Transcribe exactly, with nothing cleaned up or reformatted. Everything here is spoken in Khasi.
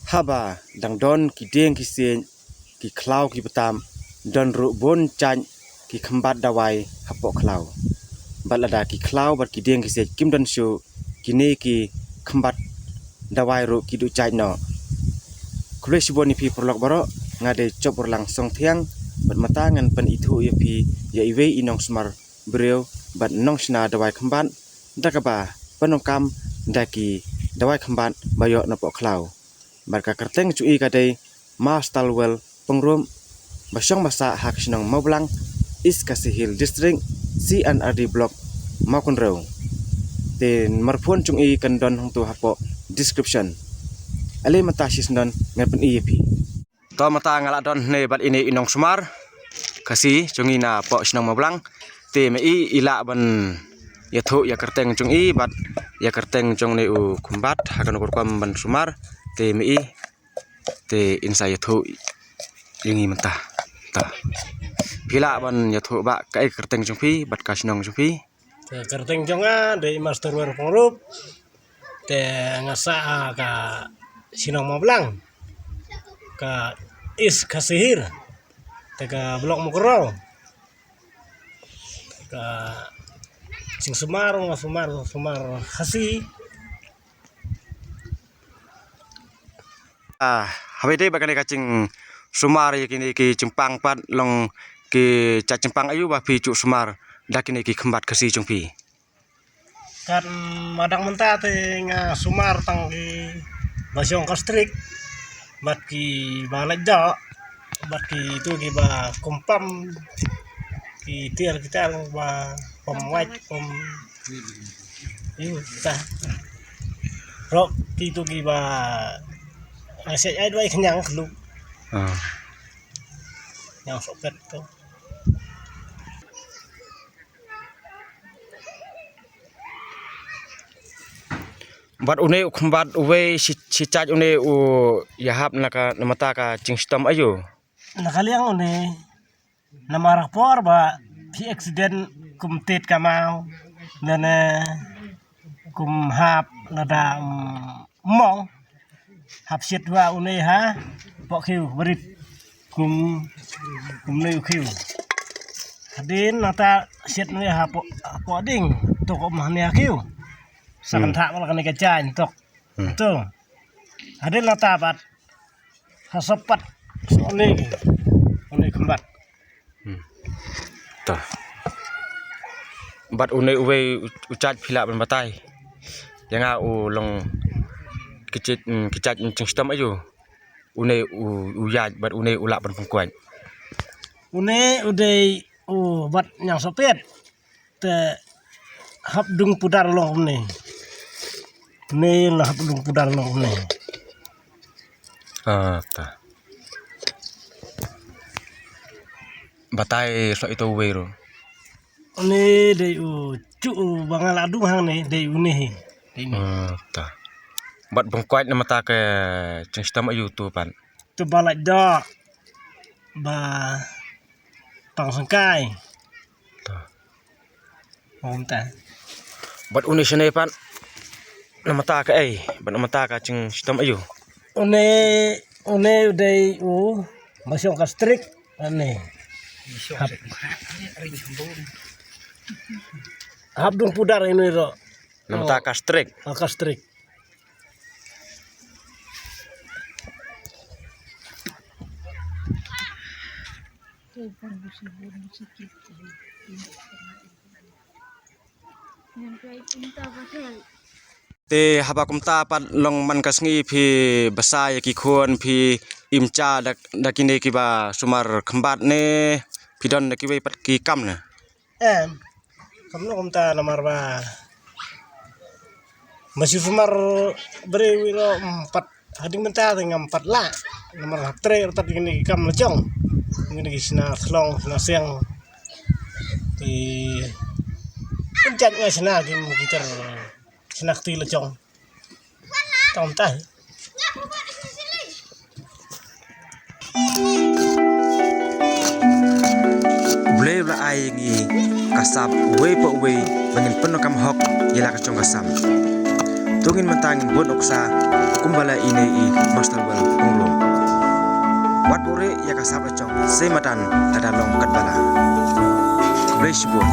Haba dang don ki dieng ki siej, ki khlaw ki btam, don ruh bun jait ki khymbat dawai hapoh khlaw. Bad lada ki khlaw bad ki dieng ki siej kim don shuh, kine ki khymbat dawai ruh ki duh jait noh. Khublei shibun ïa phi paralok baroh, nga dei Jop Urlang Songthiang, bad mynta ngan pynithuh ïa phi ïa iwei i nongsumar briew bad nongshna dawai khymbat, da kaba pyndonkam da ki dawai khymbat ba ïoh napoh khlaw. Bad ka kyrteng jong i ka dei Ma Stalwell Pyngrope, ba shong ba sah ha ka shnong Mawblang, East Khasi Hills District, C and R D Block, Mawkynrew. Te number phone jong i kan don hangto hapoh description. Ale mynta shisyndon ngan pyni ïa phi. To mynta nga la don hangne bad ine i nongsumar Khasi jong i napoh shnong Mawblang. Te ma i i lah ban ïathuh ïa kyrteng jong i bad ïa kyrteng jong une u khymbat ha kano ka rukom ban sumar. Te ma i te in sa ïathuh ïa ngi mynta. Ta. Phi lah ban ïathuh ba kaei ka kyrteng jong phi bad ka shnong jong phi. Te kyrteng jong nga dei Master Wer Pyngrope. Te nga sah ha ka shnong Mawblang, ka East Khasi Hills, te ka Block Mawkynrew. Ka jingsumar nga sumar, sumar Khasi. Ah, haba ïadei bad kane ka jingsumar ïa kine ki jingpang pat, long ki jait jingpang aïu ba phi ju sumar da kine ki khymbat Khasi jong phi? Katba dang mynta te nga sumar tang ki ba shong ka strik, bad ki ba lait doh, bad kitu ki ba kum pam, ki tiar ki tiar ba pam wait, pam. Ïa, ta. Rok kitu ki ba nga shet ai dwai khñiang khluk. Ah. Khñiang sohpet tu. Bad une u khymbat uwei shi, shi jait une u ïahap na ka, na bynta ka jingshitom aïu? Na ka liang une, namar ka por ba phi accident kum tied ka maw, lane kum hap lada, mm, mong, hap shet wa une hapoh khiew barit, kum, kum ne u khiew. Hadien nangta shet une hapoh, hapoh ding, to kum hane ha khiew. Sa kan thah wala kane ka jaiñ tok. Hmm. To. Hadien nangta bad ha sohpet, soh une, une khymbat. Hmm. Ta. Bad une uwei u, u jait phi lah ban batai ïa nga u long ki jait, mm, ki jait jingshitom aïu? Une u, u ïaid bad une u lah ban pynkoit. Une u dei u bat ñiang sohpet. Te hap dung pudar long kumne. Ne la hap dung pudar long kumne. Ah, ta. Batai soh ito wei ruh. Une dei u ju u ba nga la dung hangne dei une hi. Dei une. Ah, ta. Bad pynkoit na bynta ka jingshitom aïu tu pat? Tu ba lait doh. Ba pang sengkai. Ta. Ong ta. Bad une shane pat na bynta kaei, bad na bynta ka jingshitom aïu? Une, une u dei u ba shong ka strik, une. Hap. Hap dung pudar une ruh. Na bynta ka strik. Ah, ka strik. Te haba kumta pat long man ka sngi phi bsa ïa ki khun phi im ja da, da kine kiba sumar khymbat ne phi don da kiwei pat ki kam ne? Em, kumno kumta namar ba ba shu sumar briew ïa u, mm, pat hadien mynta te ngam pat lah. Namar hap trei artat kine ki kam la jong. Kine ki shna thlong, shna seng. Ki pynjah nga shna ki, ki ter shna kti la jong. Tang kumta. U Blei u la ai ïa ngi ka sap uwei pa uwei ba ngin pyndonkam hok ïa la ka jong ka sap. To To ngin mynta ngin bud nuksa kumba la ine i Master Well Umrung. Wat buhrieh ïa ka sap la jong, sei matan lada long katba la. Khublei shibun.